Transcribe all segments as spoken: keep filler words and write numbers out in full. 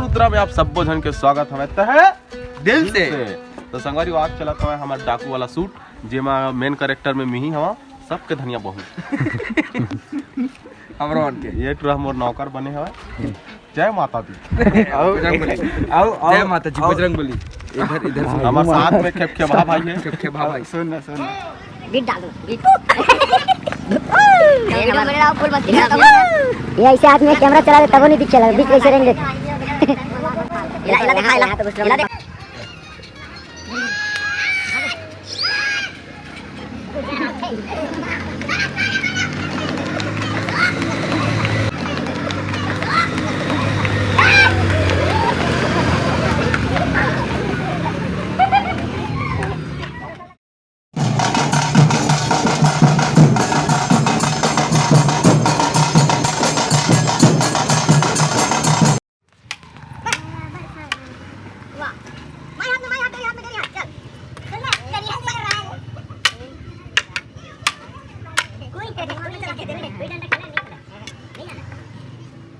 रुद्रा में आप सब्बो झन के स्वागत हवे तहे दिल से। तो संगवारी, आज चलत हवे हमर डाकू वाला shoot, जेमा main character में मिही हवा, सबके धनिया बहू। हमरो मन के। ये टूरा मोर नौकर बने हवे। जय माता दी। आओ, बजरंग बली। आओ, आओ, जय माता दी, आओ। बजरंग बली। इधर, इधर से। हमारे साथ में खेपखेपा भाई है। खेपखेपा भाई। सुन ना, सुन ना। बीट डाल दो, बीट। ये video में आओ, full मस्ती करो। ये ऐसे हाथ में camera चला दे, तब नहीं दिखे लगा, बीच कैसे रहेंगे? इला, इला दिखा, इला। इला दिखा।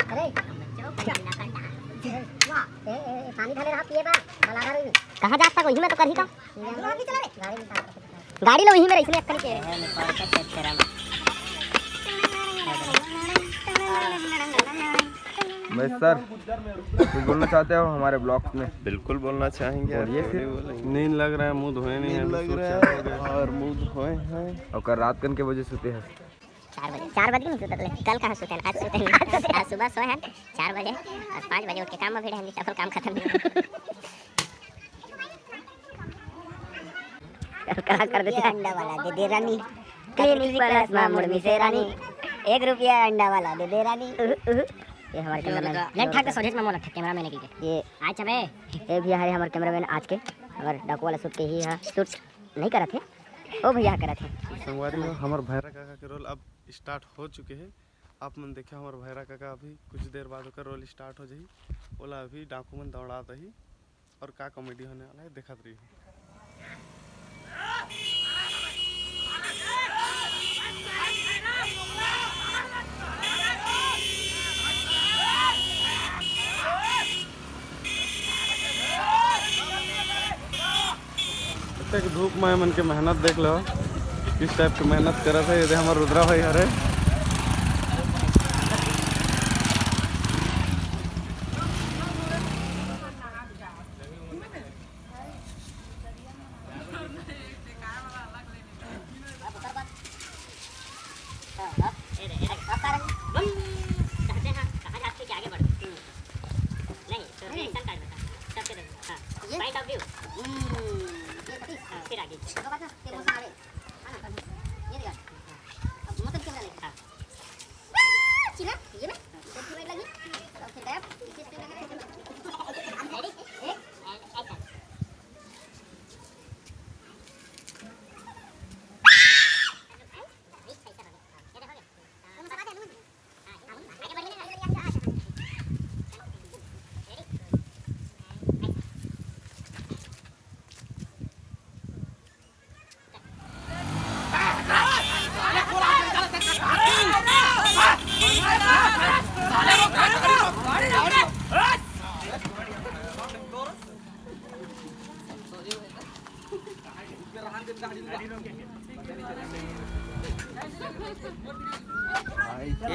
अरे, ए, ए, ए, पानी डाले रहा, पिए बा, बलागा रही। कहाँ जात था कोई? मैं तो कर ही का। गाड़ी में। गाड़ी लो, यहीं में रही, इसलिए अक्कल के। भाई सर, कुछ बोलना चाहते हो हमारे vlogs में? बिल्कुल बोलना चाहेंगे। बोलिए फिर। नींद लग रहा है, मुंह धोए नहीं है, नींद लग रहा है और मुंह धोए हैं। और कल रात कन के बजे सोते हैं? चार बजे। चार बजे नहीं सोते थे। कल कहाँ सोते हैं? आज सोते हैं। आज सुबह सोए हैं चार बजे और पाँच बजे उठ के काम में भिड़े हैं, सब काम खत्म। करा कर देते हैं। अंडा वाला दे दे रानी। Clinic पर आसमा मुड़ मिसे रानी। एक रुपया अंडा वाला दे दे रानी। ये हमारे cameraman। लग ठाक के सोझे में मोला cameraman के। ये अच्छा बे। ये भी हरे हमारे cameraman आज के, अगर डाकू वाला shoot के ही है, shoot नहीं करत है, ओ भैया करत है। संगवारी हो, हमर भैरा काका के role अब start हो चुके है। आप मन देखिए हमर भैरा काका, अभी कुछ देर बाद ओकर role start हो जाही, ओला अभी डाकू मन दौड़ा दही। और का comedy होने वाला है, देखत रहिए। एतेक धूप में मन के मेहनत देख लो, किस type के मेहनत करत है। ये दे हमर रुद्रा भाई हरे।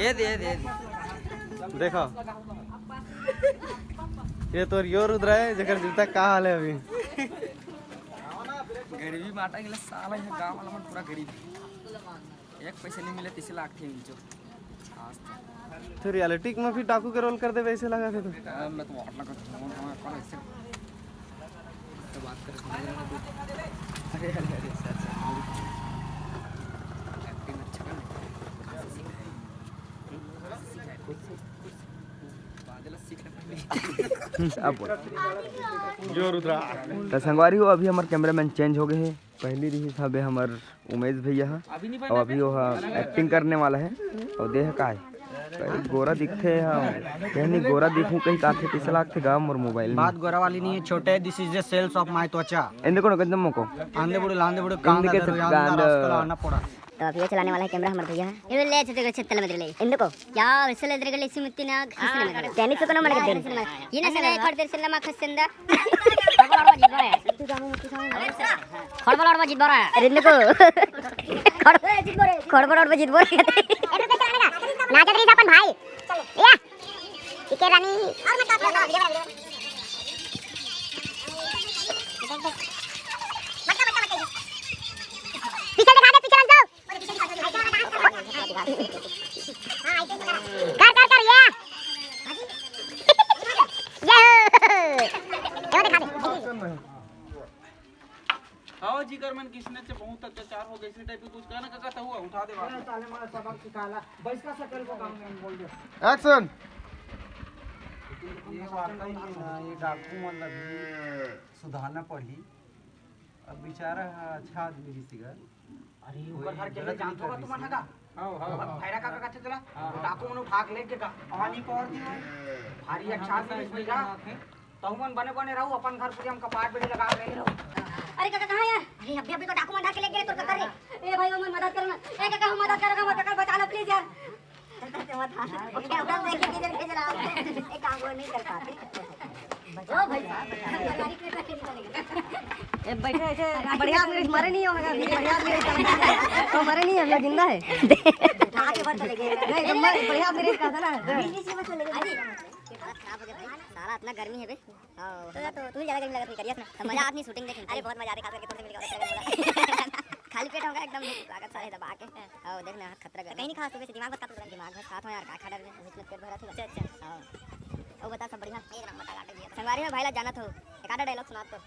ये दे, दे, दे। देखो, ये तो यो रुद्रा है, जेकर जूता का हाल है अभी। गरीबी माटा गेला साला, ये गांव वाला मन पूरा गरीब है। एक पैसा नहीं मिले, तीस लाख थे इनचो। आज तक। तो reality में भी डाकू के role कर देवे, ऐसे लगा थे तो। हाँ, मैं तो बहुत लगा था, मैं, मैं, मैं ऐसे, ऐसे बात कर, समझ रहा था तू। अरे, अरे, अरे, सर, सर, acting अच्छा कर ले। कहाँ से सीखा है? हम्म? कहाँ से सीखा है? खुद से, खुद से। बादल सीखना पड़ेगा। अब बोल। यो रुद्रा। तो संगवारी हो, अभी हमार cameraman change हो गए हैं। पहली रिहिस हबे हमर उमेश भैया ह, अउ अभी वो ह acting करने वाला है। अउ देह का है? कहीं गोरा दिखथे ह, कहीं नहीं गोरा दिखूं, कहीं काथे, कैसे लागथे गा मोर mobile में? बात गोरा वाली नहीं है छोटे, this is the sales of my त्वचा। एंदे कोनो एकदम मोको। आंदे बुड़े, लांदे बुड़े, एंदे कांदा कैसे दरुया, कांदा? अंदर अस्कला, आना पड़ा। तो अभी ये चलाने वाला है कैमरा हमारे भैया। ये ले, छत्तीसगढ़ छत्तीसगढ़ में ले। इनको क्या वैसे ले, तेरे गले से मुत्ती ना, खींचने में। टेनिस को ना मन करते हैं। ये ना सगा एक बार तेरे से लमा खसेंदा। खड़बड़ और मजीद बोरा है। अरे इनको खड़बड़ और मजीद बोरा है। नाचत रही अपन भाई। या। इके रानी। पीछे दिखा दे, पीछे रख दो। कर, कर, कर, ये। ये हो। ये दिखा दे। हाँ जी, कर मन किसने से बहुत अत्याचार हो गया, इसी टाइप की कुछ कहना काका था हुआ, उठा दे बात। साले मार सबक सिखाला, बैस का सकल को काम नहीं बोल दे। एक्शन। ये वाकई में ना, ये डाकू मन ला भी सुधारना पड़ही। अब बेचारा ह अच्छा आदमी रहिस गा। अरे, कोई ओकर घर के ले गलत जानत नहीं होगा कर तुमन रहिस। हगा? हाँ, हाँ, हाँ। भैरा काका कथे तोला? हाँ, हाँ। डाकू मन उठा के लेके गा। पानी पहुंच दियो। भारी अच्छा आदमी रहिस भैया। तहु मन बने बने रहू, अपन घर पूरी हम कपाट बेड़ी लगा के रही रहू। अरे काका, कहाँ है? अरे, अभी, अभी तो डाकू मन उठा के लेके गए तोर ककर रे। ए भाई, ओमन मदद करो ना। ए काका, हम मदद करो, हमर ककर बचा लो, प्लीज यार। ए, बैठे ऐसे बढ़िया आदमी मरे नहीं होगा, अभी बढ़िया आदमी तो मरे नहीं है, अभी जिंदा है। नहीं, तो मर-, बढ़िया आदमी कहा था ना। साला इतना गर्मी है बे। हाँ, तो, तो तू ही ज्यादा गर्मी लगत नहीं करियस ना। तो मजा आत नहीं शूटिंग देखे। अरे बहुत मजा आते, खास करके तुमसे मिलके बहुत अच्छा लगा। खाली पेट होगा एकदम भूख लागत साले दबा के। आओ देख ना, खतरा गर्मी। कहीं नहीं खा, सुबह से दिमाग बस खा, दिमाग बस खात हो यार, का खा डर में, भूख में पेट भरा था। अच्छा, अच्छा। हाँ। और बता, सब बढ़िया? एक नंबर टकाटक भैया। संगवारी हो भाई ला जानत हो, एक आधा डायलॉग सुना तो।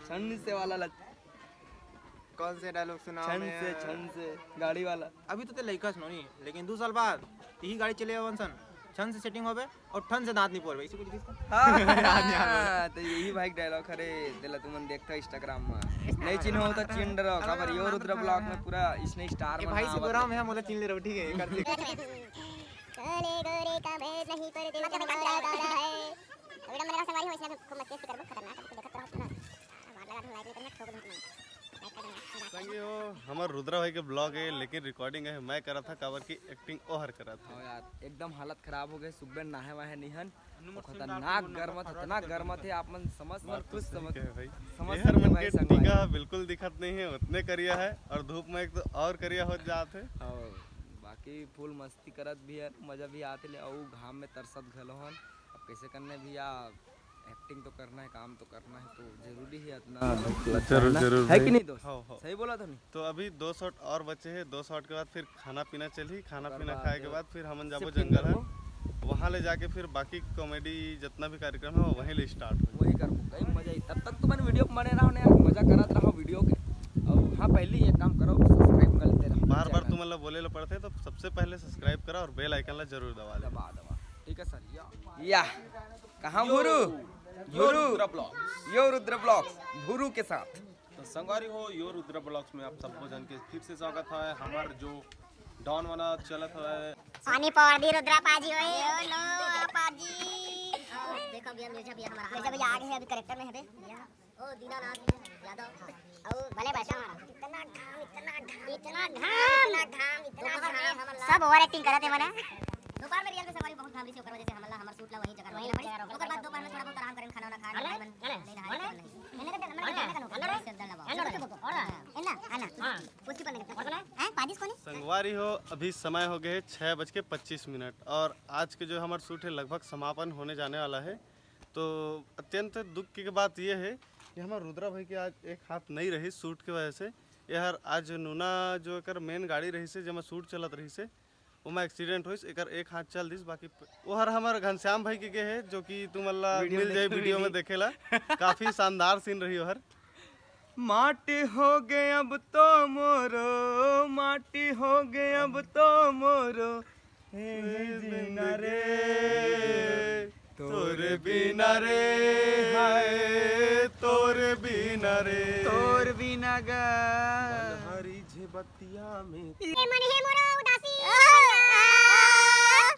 छन से वाला लग- कौन से डायलॉग सुनाओ छन मैं? से, छन से, गाड़ी वाला। अभी तो ते लइका सुनो नहीं, लेकिन दो साल बाद यही गाड़ी चले आवन सन, छन से सेटिंग होबे और ठन से दांत नहीं पोरबे, इसी को लिखिस का? हाँ, तो यही भाई डायलॉग हरे, तेला तुमन देखता Instagram में। नहीं चिन्हो तो चिन डरो, काबर यो रुद्र ब्लॉग में पूरा इसने स्टार ये बना भाई से हुआ बोरा था। मैं मोला चिन ले रहो, ठीक है, कर दे। काले गोरे का भेद नहीं, पर दिल तुम्हारा काला है। अगर मेरा संगवारी हो, इसने खूब मस्ती करबो, खतरनाक, अभी तो देखत रहो ना। मार लगा दो, लाइक नहीं करना, ठोक दो। संगी हो, हमर रुद्रा भाई के ब्लॉग है, लेकिन रिकॉर्डिंग है मैं करत था, काबर की एक्टिंग ओहर करत था। हाँ यार, एकदम हालत खराब हो गए, सुबह नहाए वाहे निहन, वो खतरनाक गर्मत, इतना गर्मत है, आप मन समझ, समझ, कुछ समझ, समझ सकते भाई। टीका बिल्कुल दिखत नहीं है, उतने करिया है, और धूप में एक तो और करिया हो जात है। हाँ, बाकी फुल मस्ती करत भी है, मजा भी आते ले, अउ घाम में तरसत घलो हन। अब कैसे करने भैया, एक्टिंग तो करना है, काम तो करना है, तो जरूरी है इतना दुख लगता है ना? जरूर है कि नहीं दोस्त? हाँ, हाँ। सही बोला था नहीं? तो अभी दो शॉट और बचे हैं, दो शॉट के बाद फिर खाना पीना चलही, खाना पीना खाए के बाद फिर हमन जाबो जंगल है, वहाँ ले जाके फिर बाकी कॉमेडी जितना भी कार्यक्रम है वो वहीं ले स्टार्ट हो। वही करबो, कहीं मजा आई। तब तक तुमन वीडियो में बने रहो ना, मजा करत रहो वीडियो के। और हाँ, पहले ही एक काम करो, सब्सक्राइब कर लेते रहो बार बार। तुमन ला बोले ला पड़ते, तो सबसे पहले सब्सक्राइब करा और बेल आइकन ला जरूर दबा दे। दबा दबा, ठीक है सर। या या कहाँ यो, भूरू? यो भूरू। रुद्र ब्लॉग्स। यो रुद्र ब्लॉग्स, भूरू के साथ। तो संगवारी हो, यो रुद्र ब्लॉग्स में आप सबको जन के फिर से स्वागत है। हमार जो डॉन वाला चलत है। पानी पवार दी रुद्रा पाजी ओए। यो लो पाजी। देखो भैया, मिर्जा भैया हमारा। मिर्जा भैया आ गए हैं, अभी करेक्टर में है बे। ओ दीनानाथ यादव। और भले भाई साहब। इतना घाम, इतना घाम, इतना घाम, इतना घाम, इतना घाम। सब ओवर एक्टिंग करत हे मना। दोपहर में रियल में संगवारी बहुत घाम रही थी, ओकर वजह से हमला हमर शूट ला वही जगह रोकना पड़ी। ओकर बाद दोपहर में थोड़ा बहुत आराम करें, खाना वाना खाए, नहीं नहाए, नहीं। इन्हें का डर, मना डर, मना डर। इन्हें ना, आना। हाँ। पुष्टि करने का। हैं, पाजिस कोनी? संगवारी हो, अभी समय हो गए है छः बज के पच्चीस मिनट और आज के जो हमारा शूट है लगभग समापन होने जाने वाला है। तो अत्यंत दुख की बात ये है कि हमार रुद्रा भाई के आज एक हाथ नहीं रही शूट के वजह से। ये हर आज नूना जो एकर मेन गाड़ी रही से, जेमा शूट चलत रही से, ओमा एक्सीडेंट होइस, एकर एक हाथ चल दिस, बाकी प-, वो हर हमार घनश्याम भाई के गे है, जो कि तुम अल्लाह वीडियो मिल जाए, वीडियो में देखेला। काफी शानदार सीन रही ओहर। माटी हो गए अब तो मोरो, माटी हो गए अब तो मोरो, हे जीना रे, तोरे बिना रे, हाय, तोरे बिना रे, तोर बिना गा। मन हरी झे बतिया में। ए मन हे मोरो उदासी,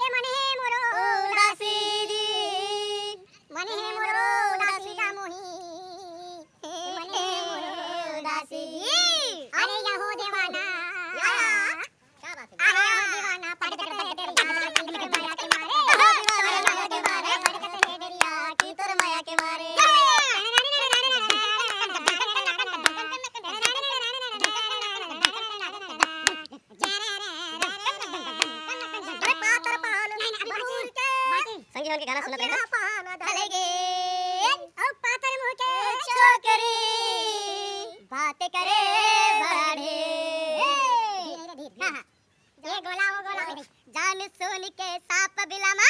ए मन हे मोरो उदासी जी, मन हे मोरो उदासी का मोही, ए मन हे मोरो उदासी जी। अरे या हो देवाना। करे बढ़े। धीरे, धीरे, धीरे। हाँ, हाँ। ये गोला, वो गोला। जान सुन के सांप बिलामा,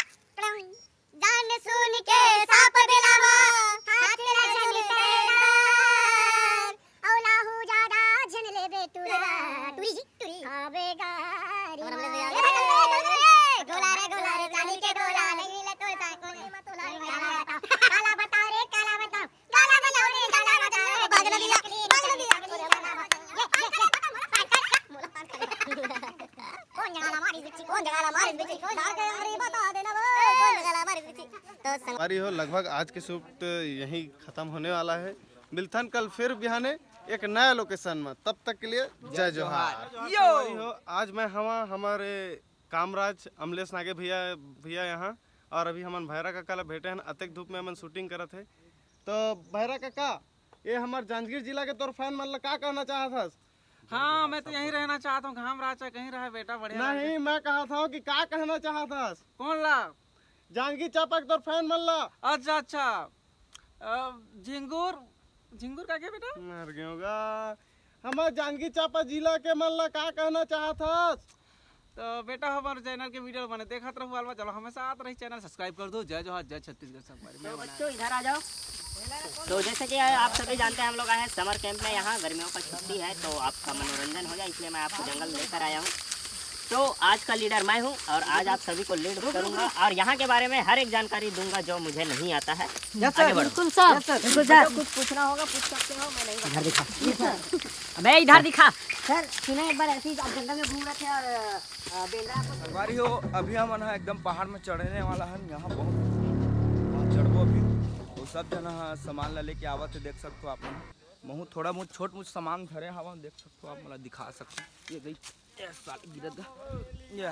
जान सुन के सांप बिलामा, हाथ ला झन डर, औ लाहू जादा झन लेबे टुरा। टुरी जी, टुरी। आबे गारी मारे। गोला रे, गोला रे, चांदी के गोला, नहीं मिले तो साथ में। काला बताओ रे, काला बताओ। काला बताओ रे, काला बताओ। बागला दिया, बागला दिया। ये, ये, ये। कौन जगह ला मारिस बिच्छी? कौन जगह ला मारिस बिच्छी? कौन जगह ला मारिस बिच्छी? तो संगवारी हो, लगभग आज के शूट यहीं खत्म होने वाला है। मिलथन कल फिर बिहाने एक नया लोकेशन में। तब तक के लिए जय जोहार। संगवारी हो, आज मैं हवा हमारे कामराज अमलेश नागे भैया, भैया यहाँ, और अभी हमन भैरा काका ला भेटे हन। अतेक धूप में हमन शूटिंग करत है। तो भैरा काका, ये हमार जांजगीर जिला के तोर फैन मन ला का कहना चाहत हस? हाँ, मैं तो यहीं रहना चाहता हूँ। घाम राचा कहीं रहा बेटा, बढ़िया नहीं, मैं कहा था कि का कहना चाहत हस? कौन ला? जांजगीर चांपा के तोर फैन मन ला। अच्छा, अच्छा। अ, झिंगुर, झिंगुर का क्या बेटा? मर गयोगा। हमार जांजगीर चांपा जिला के मन ला का कहना चाहत हस? तो बेटा, हमारे चैनल के वीडियो बने देखत रहू, अलवा चलो हमेशा आत रही। चैनल सब्सक्राइब कर दो। जय जोहार, जय छत्तीसगढ़ संगवारी। तो मैं बच्चों, इधर आ जाओ। तो जैसे कि आप सभी जानते हैं, हम लोग आए हैं समर कैंप में, यहाँ गर्मियों का छुट्टी है, तो आपका मनोरंजन हो जाए, इसलिए मैं आपको जंगल लेकर आया हूँ। तो आज का लीडर मैं हूँ और आज आप सभी को लीड करूंगा और यहाँ के बारे में हर एक जानकारी दूंगा जो मुझे नहीं आता है। यस सर, आगे बढ़ो। बिल्कुल सर। Yes sir. बिल्कुल सर। कुछ पूछना होगा, पूछ सकते हो, मैं नहीं बता। इधर दिखा। अबे इधर दिखा। सर, सुने एक बार ऐसे ही आप जंगल में घूम रहे थे और, अ, बेंदरा आपको संगवारी हो, अभी हमन ह एकदम पहाड़ में चढ़ने वाला हन। यहाँ बहुत, वहाँ चढ़बो अभी। तो सब जना ह सामान ला लेके आवत है, देख सकते हो आप मन। महू थोड़ा बहुत छोट मोट सामान धरे हवा, देख सकते हो आप, मोला दिखा सकते हो। ये गई, ये साल गिरत गा। ये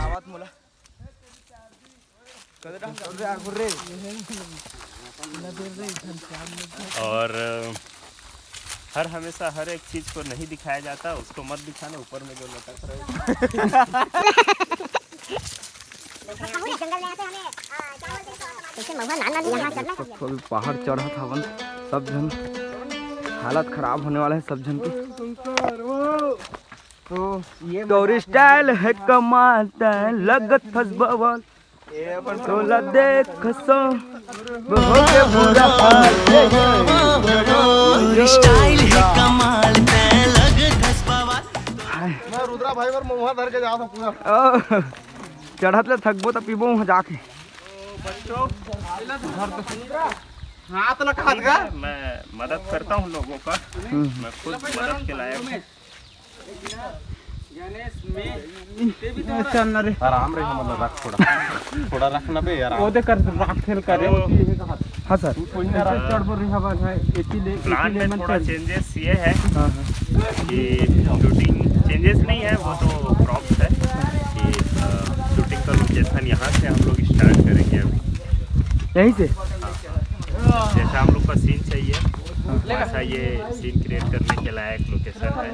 आवत मोला। और हर हमेशा हर एक चीज को नहीं दिखाया जाता, उसको मत दिखाना, ऊपर में जो लटक रहे। अभी पहाड़ चढ़त हवन सब झन, हालत खराब होने वाला है सब झन की। तो ये तो स्टाइल है कमाल, तै लगत हस बवाल। तोला देख सो, हो के बुरा हाल। स्टाइल है कमाल, तै लगत हस बवाल। हाय। मैं रुद्रा भाई बर महुआ धर के जात हूँ पूरा। ओ, चढ़त ले थकबो त पीबो वहाँ जाके। हाथ लगा, हाथ का। मैं मदद करता हूँ लोगों का। हम्म। मैं खुद मदद के लायक हूँ। चल ना रे। आराम रे, मतलब रख थोड़ा। थोड़ा रख ना बे यार। वो देख कर रख खेल कर रे। हाँ सर। तू कोई ना रख। चढ़ पर रहा है, एसी ले, प्लान में थोड़ा चेंजेस ये है। हाँ, हाँ। कि शूटिंग चेंजेस नहीं है, वो तो प्रॉप्स है। कि शूटिंग का लोकेशन यहाँ से हम लोग स्टार्ट करेंगे अभी। यहीं से? जैसा हम लोग का सीन चाहिए, वैसा ये सीन क्रिएट करने के लायक लोकेशन है।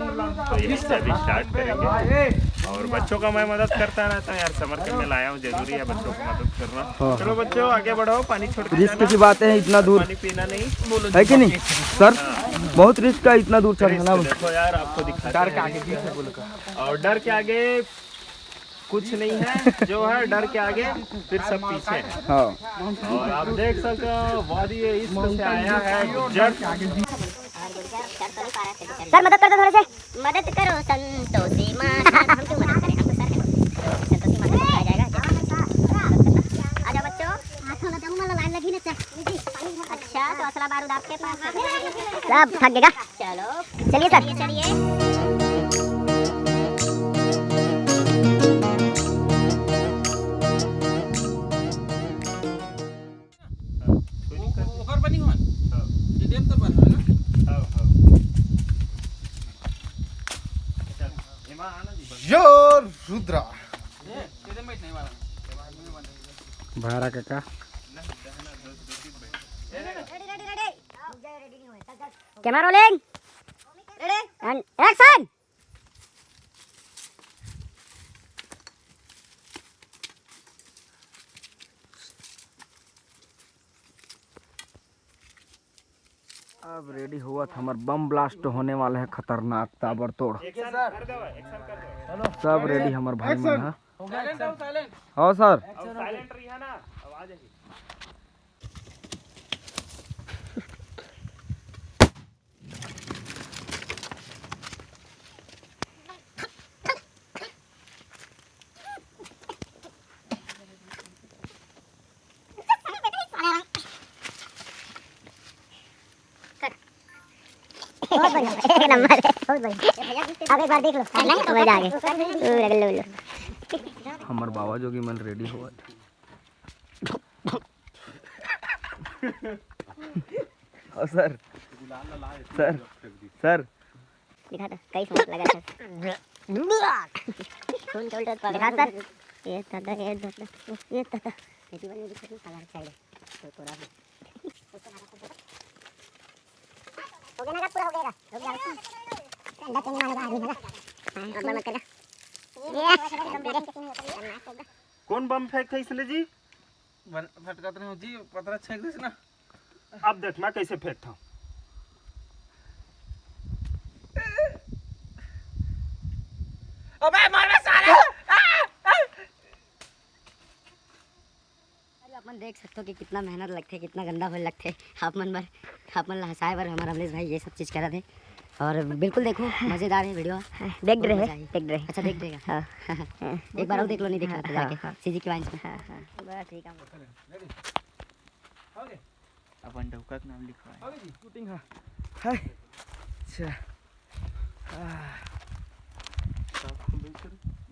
तो यहीं से अभी स्टार्ट करेंगे। और बच्चों का मैं मदद करता रहता हूँ यार, समर कैंप में लाया हूँ, जरूरी है बच्चों को मदद करना। हाँ। चलो बच्चों, आगे बढ़ो, पानी छोड़ के रिस्क जाना। की बात है, इतना दूर। पानी पीना नहीं। है कि नहीं सर? हाँ। बहुत रिस्क है इतना दूर चढ़ना। रिस्क, देखो यार, आपको दिखाते हैं। डर के आगे कुछ नहीं है, जो है डर के आगे फिर सब पीछे है। हाँ। और आप देख सकते हो, वादी ये इश्क से आया है, गुजर। सर, मदद कर दो थोड़े से। मदद करो संतोषी माँ। सर, हम क्यों मदद करें? हम तो सर हैं। संतोषी माँ को बुलाया जाएगा। आ जाओ बच्चों। हाथों में जंगल लाइन लगी ना, चल। अच्छा, तो असला बारूद आपके पास है। सब थक गएगा। चलो। चलिए सर। चलिए, चलिए। ओकर बनी हुआ? हाँ। ये डेम तो बन रहा है ना? हाँ, हाँ। चल, एमा आना जी, बस। यो रुद्रा। ए, तेरे में नहीं वाला। भारा काका। Camera rolling. Ready? And action. अब रेडी होवत, हमर बम ब्लास्ट होने वाला है, खतरनाक, ताबड़तोड़। सब रेडी हमर भाई मन ह। हाँ सर। बहुत बढ़िया, एक नंबर, बहुत बढ़िया। अब एक बार देख लो, मजा आ गया। लो, लो, लो। हमर बाबा जोगी मन रेडी होवत। और सर, सर, सर। दिखा दो, कई सुंदर लगा था। खून चल रहा था। दिखा सर। ये दादा, ये दादा, ये दादा। ये जीवन में भी कितनी कलर चाहिए। तो थोड़ा भी। हो गया ना, पूरा हो गया। रुक जाओ। ठंडा पीने वाला आदमी है ना। हाँ, अब मत करना। ये। कौन बम फेंक था इसने जी? बन-, फटकत नहीं हो जी, पतरा छेक दिस ना। अब देखना कैसे फेंकता हूँ। अबे मर बे साले। आ! आ! अरे, आप मन देख सकते हो कि कितना मेहनत लगथे, कितना गंदा होए लगथे। आप मन बर, आप मन ला हंसाए बर हमारा अमलेश भाई ये सब चीज करत हे। और बिल्कुल देखो, मजेदार है वीडियो। देख बहुत रहे, मजा आई। देख रहे। अच्छा, देख रहेगा। हाँ। एक बार और देख लो, नहीं देख रहा था हाँ, जाके। हाँ। सीजी की वाइंस में। हाँ, हाँ। बस ठीक है। अपन डौका के नाम लिखवाए। अबे जी, शूटिंग है। हाय। अच्छा। आह।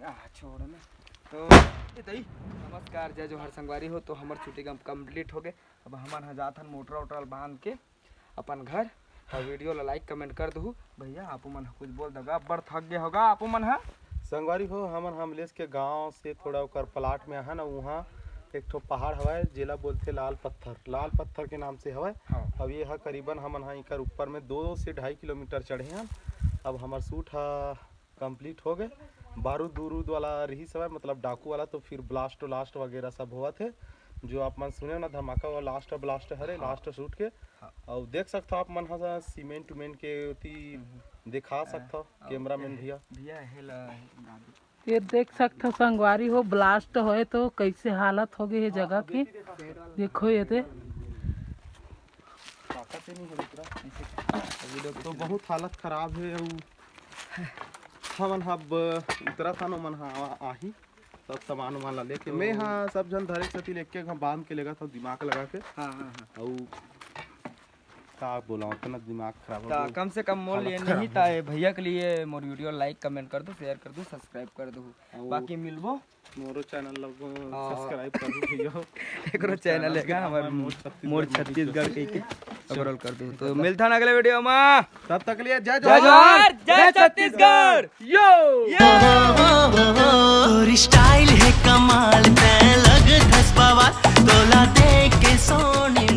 आह, छोड़ ना। तो, ए, तई, नमस्कार, जय जोहार संगवारी हो। तो हमर शूटिंग अब कंप्लीट हो गए। अब हमन ह जात हन मोटर वोटर बांध के अपन घर। और वीडियो ला लाइक कमेंट कर दहू। भैया, आपो मन ह कुछ बोल दगा, अब्बड़ थक गए होगा आपो मन ह। संगवारी हो, हमन ह अमलेश के गांव से थोड़ा ओकर प्लाट में आहन, अउ उहाँ एक ठो पहाड़ हवय, जेला बोलथे लाल पत्थर, लाल पत्थर के नाम से हवय। हाँ। अब ये ह करीबन हमन ह एकर ऊपर में दो से ढाई किलोमीटर चढ़े हन। अब हमर शूट ह कंप्लीट हो गए। बारूद उरूद वाला रिहिस हवय, मतलब डाकू वाला, तो फिर ब्लास्ट व्लास्ट वगैरह सब होवत हे, जो आप मन सुने हो ना, धमाका वाला लास्ट ब्लास्ट हरे, हाँ। लास्ट शूट के। हाँ। अउ देख सकथव आप मन ह सीमेंट उमेंट के ओती हम्म। दिखा हाँ, सकथव, अउ कैमरामैन ए, भैया। भैया, हे ला, ये देख सकथव संगवारी हो, ब्लास्ट होए तो कैसे हालत हो गई है जगह की। देखो ये दे। ताकत ही नहीं है दूसरा। तो बहुत हालत खराब है। अउ हमन ह अब उतरत हन, ओमन ह आही सब सामान उमान ला लेके। तो मैं ह सब झन धरे के सेती लेके घ-, बांध के लेगत हव दिमाग लगा के। हाँ, हाँ, हाँ। अउ का बोला, इतना दिमाग खराब हो ता गया। कम से कम मोर हालत लिए खराब नहीं हो ता गया। ये भैया के लिए मोर वीडियो लाइक कमेंट कर दो, शेयर कर दो, सब्सक्राइब कर दो। अउ बाकी मिलबो। मोरो चैनल ला हाँ। सब्सक्राइब कर दो भैया। एकरो मोर चैनल चैनल है के का नाम हमर है मोर मोर छत्तीसगढ़ छत्तीसगढ़ के के। चलो। ओवरऑल कर दो। तो मिलता ना अगले वीडियो में। तब तक के लिए जय जय जोहार, जोहार, जय जय छत्तीसगढ़। छत्तीसगढ़। यो। यो। तोर स्टाइल है कमाल, तै लगथस बवाल, तोला देख के सोनी